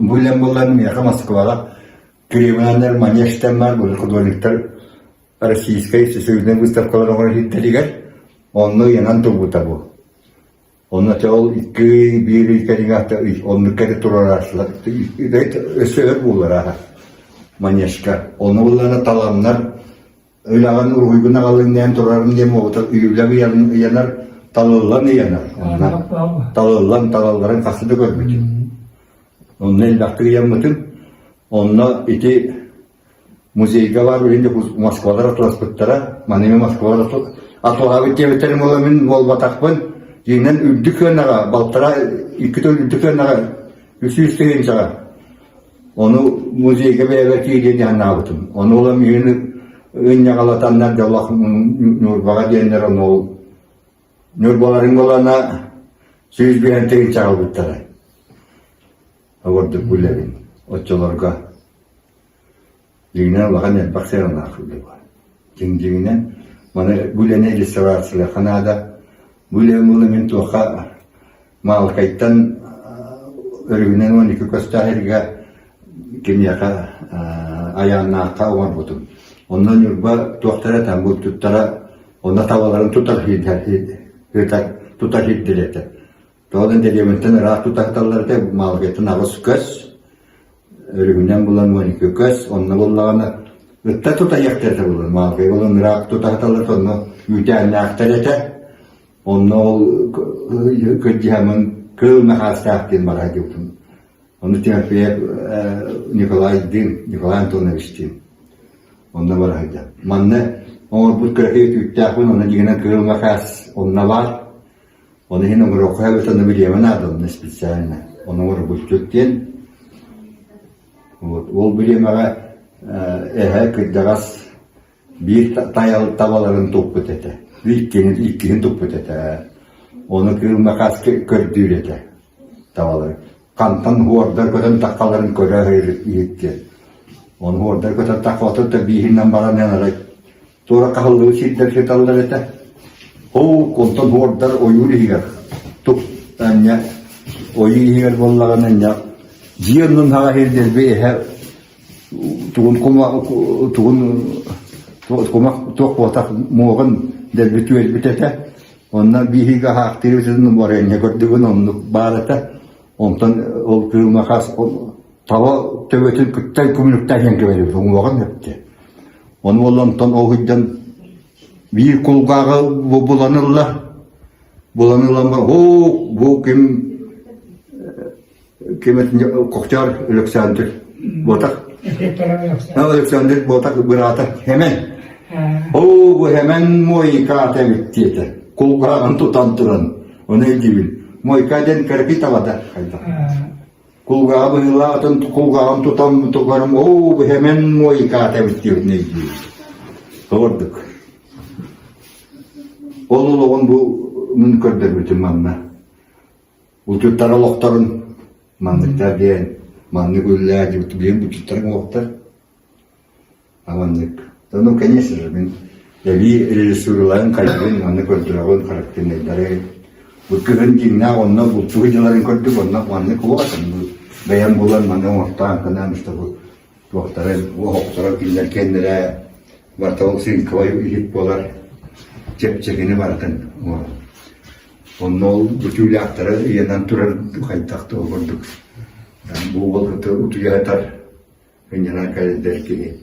Бу үлэм буоллар миэхэ Москваҕа Кремляннар манежтан баар былыр художниктар российскай всесоюзнай выставкалар оҥорор иһиттэригэр онно ыйанан турбута бу. Онно чэ ол икки биир ый кэриҥэ оннук кэрэ туруорааччылар өссө өр буоллар манежка. Ону буллана таланнар үлэҕин уруһуйгун аҕалыҥ диэн турарым диэн буолбута үлэм ыйанар талыллан ыйанар онно талыллан талалларын хаста да көрбүтүм. Онно элбэхтик ыйаммытым. Онно ити музейга баар билин Москвалар атыласпыттара. Маны мен Москвалар атылаабыт диэбиттэрин буола мин буолбатахпын. Дьиҥинэн үрдүк сыанаҕа балтараа икки төл үрдүк сыанаҕа 300 тыһыынчаҕа ону музейга бэйэбэр киириэн дьаһанаабытым. Ону ола миигин ынньаҕалатаннар дьоллоох Ньурбаҕа диэннэр ону ол Ньурбаларын буолана 105 тыһыынчаҕа ылбыттара. Обордук үлэбин оччолорго дьиҥинэн улахан элбэх сыаналаах үлэ баар. Дьиҥ дьиҥинэн маны бу үлэни реставрациялыахха наада. Бу үлэни була мин туохха Маалыкайтан өрүһүнэн 12 көстөөх сиргэ киниэхэ айааннаахха оҥорбутум. Онно Ньурба туохтара этэ булчуттара онно табаларын тутар тутар сирдэрэ этэ. Тоҕо да дэриэбинэттэн ыраах тутахталлар этэ, Маалыкайтан 8 көс, өрүһүнэн булан 12 көс, онно буллаҕына ытта тутайыахтар этэ булан, Маалыкай булан ыраах тутахталлар онно үүтээннээхтэр этэ. Онно ол кырдьыһамын Кыыл Махаастаах диэн бара сылдьыбытым. Ону Тимофеев Николайдыын, Николай Антоновичтыын онно бара сылдьан. Манна оҥорбут кыракый өтүүттээхпин, онно дьиҥинэн Кыыл Махаас онно баар. Ону иһин оҥоруохха эбит, онно бириэмэ наада, онно специально. Ону оҥорбуччут диэн. Вот. Ол бириэмэҕэ эһэ кырдьаҕас биир тайал табаларын туппут этэ. Иккиһин, иккиһин туппут этэ. Ону Кыыл Махаас көрдүүр этэ табалары. Хантан хуордар көтөн таххаларын көрө иһиттиэн. Ону хуордар көтөн таххаларын да бииһинэн баран арай туора хаһыллыбыт сирдэр сыталлар этэ. Ол онтон хуордар ойуур иһигэр тук анньа ойуур иһигэр буоллаҕына анньа дьиэ оннун хаҕа сирдэрби эһэ тугун кума тугун кумах туох буотах муоҕун дэлби түөлбүт этэ. Онно биһиги аһаахтыыр барыанньа көрдүгүн оннук баар этэ. Онтон ол кыыл махас таба төбөтүн кытта күмүлүктээх иһэн кэбиһэбит уҥуоҕун өптө. Ону ол онтон ол сылдьан биир кулгааҕы булан ылла. Булан ылан оо бу ким ким Кохчаар Александр Ботах Александр Ботах быраата Хэмэн оо бу Хэмэн мойкаата эбит диэтэ кулгааҕын тутан туран ону өйдүүбүн мойка диэн кыракый табата хайдах кулгааҕа быһыылаах кулгааҕын тутан тугарым оо бу Хэмэн мойкаата эбит диэбитин өйдүүбүн Ордук. Ол олоҕун бу мин көрдөрбүтүм манна. Булчуттар олохторун манныктар диэн маннык үлэлээ диэбит билигин булчуттарыҥ олохтор. А маннык. Ну, конечно же, мин эбии режиссураларын хайдыбын, манны көрдөрөҕүн, характернайдары. Бу кыһын дьиҥнээх онно булчугу дьыларын көрдүк, онно маннык уотан бэйэм булан манны оҥортоон кынан, чтобы туохтара, оһохторо кинилэр кэннэрэ барыта ол цинковай иһит буолар, чэпчэкини барытын Онно ол бутүүлээхтэрэ ыйанан турар хайдах да курдук бу уол кытта утуйа сытар ынньанан кэлэрдэр киһи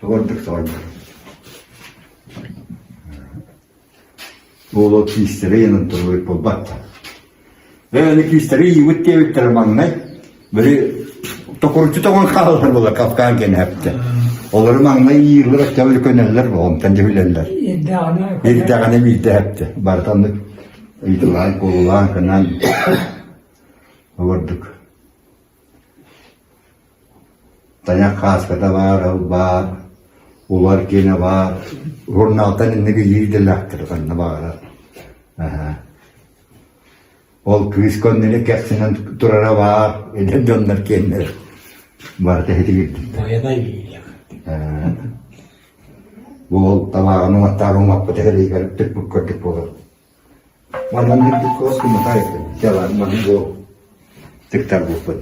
ордук тоҕойдор. Уол ол киистэрэ ыйанан турар буолбат да. Ээ, киистэри ыйыбыт диэбиттэрэ маҥнай. Били токуруччу тоҥон хаалаллар буолар Кавказ кэнэһэптэ. Олору маҥнай ыйыыллар, өттөбүл көнөллөр, онтон дьүһүлэллэр. Ирдэҕинэ биирдэ эһэптэ. Барыта оннук ыйытылаан, куолулаан, кынан олордук. Тайах хааската баар, ол баар, улар киэнэ баар. Журналтан инник ыйыыр идэлээхтэр ханна баҕарар. Аһа. Ол кыыс көннөрү кэхсинэн турара баар, эдэр дьоннор киэннэр барыта иһитигирдиттэр. Байанай биилэх. Бу ол табааҕын уматтаары умаппыта кэлиигэр тыкпыт көрдүк буолар. Манан үрдүк куос куматай дьалар маны бу тыктар буппут.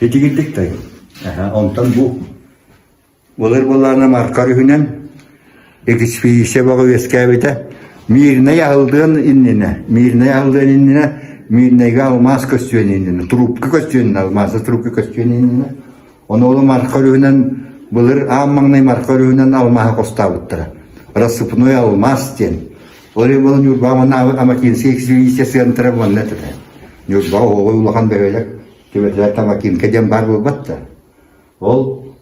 Итигирдик тай. Онтон бу былыр былаана маркар үһүнэн экспедиция бөҕө үөскээбитэ. Мирнэй аһыллыан иннинэ, Мирнэй аһыллыан иннинэ, Мирнэйгэ алмаас көстүөн иннинэ, трубка көстүөн алмааса трубка көстүөн иннинэ, ону ол марка өрүһүнэн былыр аан маҥнай марка өрүһүнэн алмааһы хостообуттара. Рассыпной алмаас диэн. Ол иһин буолан Ньурбаҕа манна Амакинскай экспедиция сыантара манна этэ. Ньурбаҕа оҕо улахан бөһүөлэк Түбэтэ Табакинка диэн баар буолбат да. Ол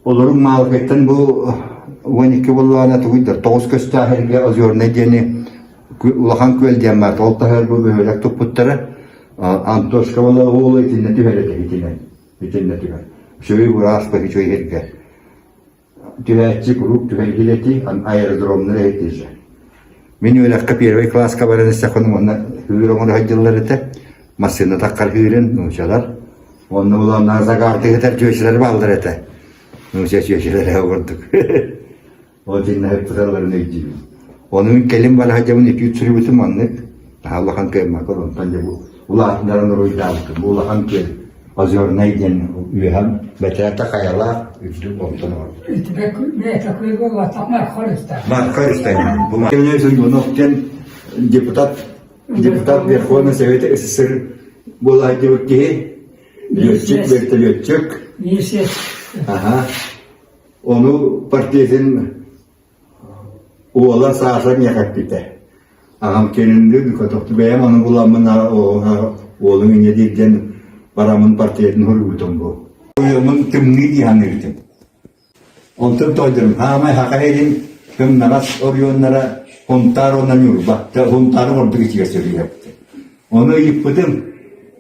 олорун Маалыкайтан бу 12 буоллаҕына тугуйдар тоҕус көстөөх эргэ Озернай диэни улахан күөл диэн баар. Ол таһыгар бу бөһүөлэк туппуттара. Антошка буолла уолу итиннэ түһэр этэ итинэн. Итиннэ түһэр. Үчүгэй быраас үчүгэй сиргэ. Түһээччи куруук түһэн иһилэтии, аэродромнар иһиттииллэр. Мин үөрэххэ первый класска баран истэхпинэ уонна хыыр оҥоро сылдьаллар этэ. Массыына таххар хыырын нуучалар. Онно буланнар загаартыһытар чүөчэлэр бааллар этэ. Нууча чүөчэлэрэ курдук. Ол дьиннэ ыппыталларын өйдүүбүн. Ону мин кэлин бара сылдьабын үтүүт суруйбутум маннык. Наһаа улахан кыаммакка онтон дьэ бу улаатыннаран уруйдаабытым. Бу улахан күөл Озернай диэн үөһэм бэтээтэ хайалаах үрдүк онтон оҥорбут. Бэйэтэ буолбатах Марха Өрүстээх. Марха Өрүстээх. Бу Иванов диэн депутат депутат Верховного Совета СССР буола сылдьыбыт киһи летчик, вертолетчик. Аха. Ону партиятын Уола Саша миэхэ эппитэ. Аҕам кэлиннин көтөхтү бэйэм ону буламмын уолуҥ инньэ диир диэн бараммын портретын суруйбутум бу. Уйумун тымныы дии саныыртым. Онтон тоойдорум хаамай хака иһин тымнаҕас оройуоннара Хунтаар уонна Ньурба. Хунтаары ордук итигэр сөбүлэппитим. Ону ыйыппытым,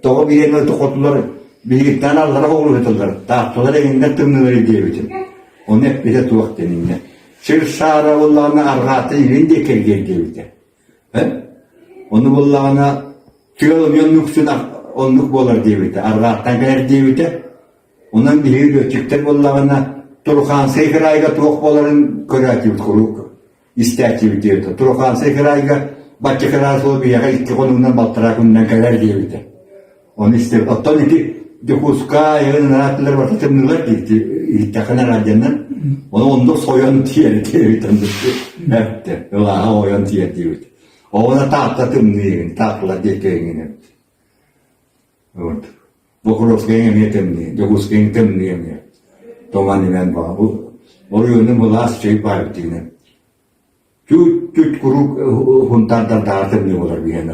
тоҕо биһиэнэ хотулар биһигиттэн аллара оҕуруһуталлар, таатталар эҥиннэр тымныылар диэбитим. Ону эппитэ туох диэн инньэ. Сир саара буоллаҕына арҕааттан илин диэки эргийэр диэбитэ. Э? Ону буоллаҕына тыал эмиэ оннук үксүн оннук буолар диэбитэ. Арҕааттан кэлэр диэбитэ. Онон биһиги лүөччүктэр буоллаҕына Туруханскай кыраайга туох буоларын көрөөччүбүт куруук истээччибит диэбитэ. Туруханскай кыраайга бачча кыраай суол биһиэхэ икки хонугунан балтараа күнүнэн кэлэр диэбитэ. Ону истэбит. Оттон ити Дьокуускай, ыраатылар барыта тымныылар диэбит иһиттэххинэ радионан. Ону онно сойон тиийэр диэбит эттэ. Ылааһа ойон тиийэр диэбит. Оҕону Таатта тымныы Таатталар диэки эҥин эбит. Вот. Покровскайың эмиэ тымныы, Дьокуускайың тымныы эмиэ. Туман имэн баа. Бу оройуонун былаас чэй баар битигинэн. Түт-түт куруук хунтаардар даа тымныы болар биһиэнэ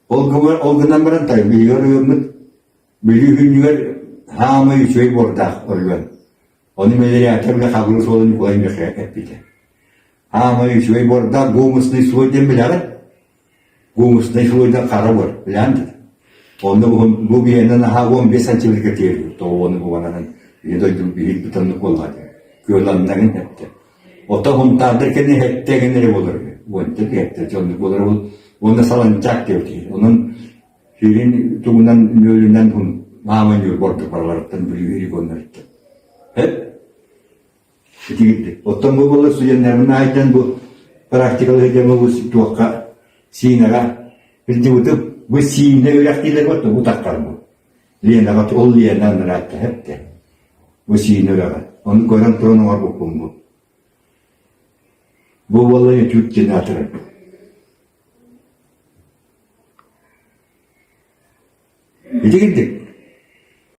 Ол ол гынан баран биһиги оройуоммут Бүлүү күннүгэр хаамай үчүгэй буордаах оройуон. Ону мэлирээтэр үлэ хабыры суола Ньукулай Михайлов эппитэ. Хаамай үчүгэй буордаах гумусный слой диэн билэҕин? Гумусный слойдан хара буор, билэҕин дии. Онно бу биһиэнэ наһаа 15 сантиметрга тиэрдибит. Тоҕо ону буоланан ийэ дойду биһик бытаннык буолла диэн. Күөл аннагын эттэ. Оттон Хунтаардар кэннэ хэттэ эҥин эрэ буолар үһү. Уонтан хэттэ дьоннук буолар ол уонна саланчаак диэбит киһи. Онон сирин тугунан ньүөлүнэн маама ньүөл ордук барыларыттан Бүлүү регионнарыттан. Эп итигирдик. Оттон бу буолар студеннарбын аайдан бу практикалыы дьоҥҥо бу туохха Сиинэҕэ илдьибитим бу Сиинэ үрэх дииллэр бу бу таххар бу. Ленаҕа ол Лена ыраатта эптэ. Бу Сиинэ үрэҕэ. Ону көрөн туран оҥорбуппун бу. Бу буолла Ютуб диэн аатырар. Ити кирдик.